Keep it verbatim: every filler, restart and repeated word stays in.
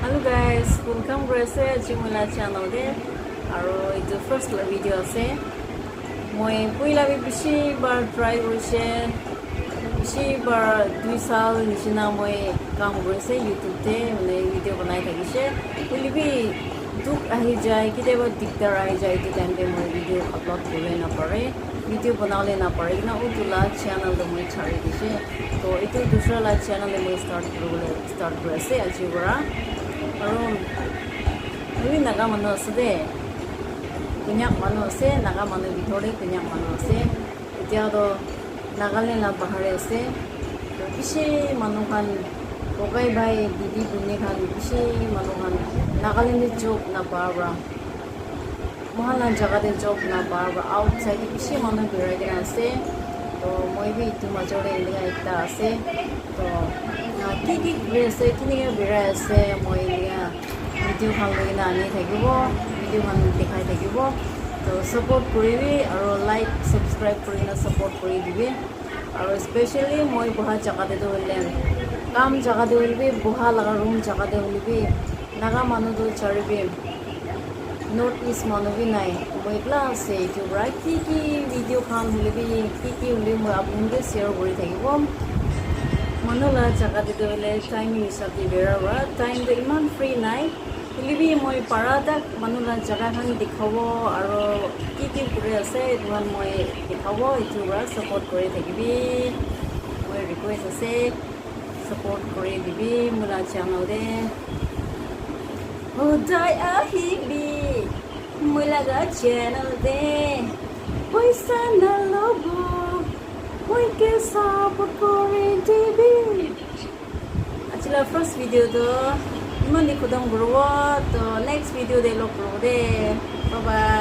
Hello guys, welcome kuri ase aji moi la channel te. Aro etu first la video ase. Moi puila bi bishi bar try kurise, bishi bar dui sal nishina moi kam kurise YouTube te, mane video banai thakise. Hoile bi dukh ahi jai, kitiaba dikdar ahi jai, etu time te moi video upload kuribole napare, video banabole napare kina utu la channel te moi chari dise. To etu dusra la channel te moi start kuribole start kuri ase aji para. Aro moi bi Naga manu ase de, Konyak manu ase, Naga manu bitor te Konyak manu ase. Etia toh Nagaland la bahar te ase. Bishi manu khan, kokai bhai, didi bhoni khan, bishi manu khan Nagaland te job napa para, moikhan la jaga te job napa para outside te bishi manu birai kena ase. To moi bi etu major te eneka ekta ase. To, ah, ki ki kuri ase, kineka birai ase, moi eneka video khan loi kena ani thakibo, video khan dikhai thakibo. To support kuribi aro like, subscribe kuri kena support kuri dibi. Aro especially moi boha jaga te toh hoile, kam jaga te hoile bi, boha laga room jaga te hoile bi, Naga manu toh charibi, North East manu bi nai, moi ekla ase. Etu para ki ki video khan hoile bi, ki ki hoile moi apni khan ke share kuri thakibo. Manu la jaga te toh hoile timing hisab te bera para, time toh eman free nai. Hoile bi moi para tak manu la jaga khan dikhabo aro ki ki kuri ase etu khan moi dikhabo, etu para support kuri thakibi, moi request ase, support kuri dibi moi la channel te. Hodai ahibi moi laga channel te, poisa nalobo, moi ke support kuri dibi. Aji la first video toh iman te khatam kuribo, to next video te log kuribo de. Bye bye.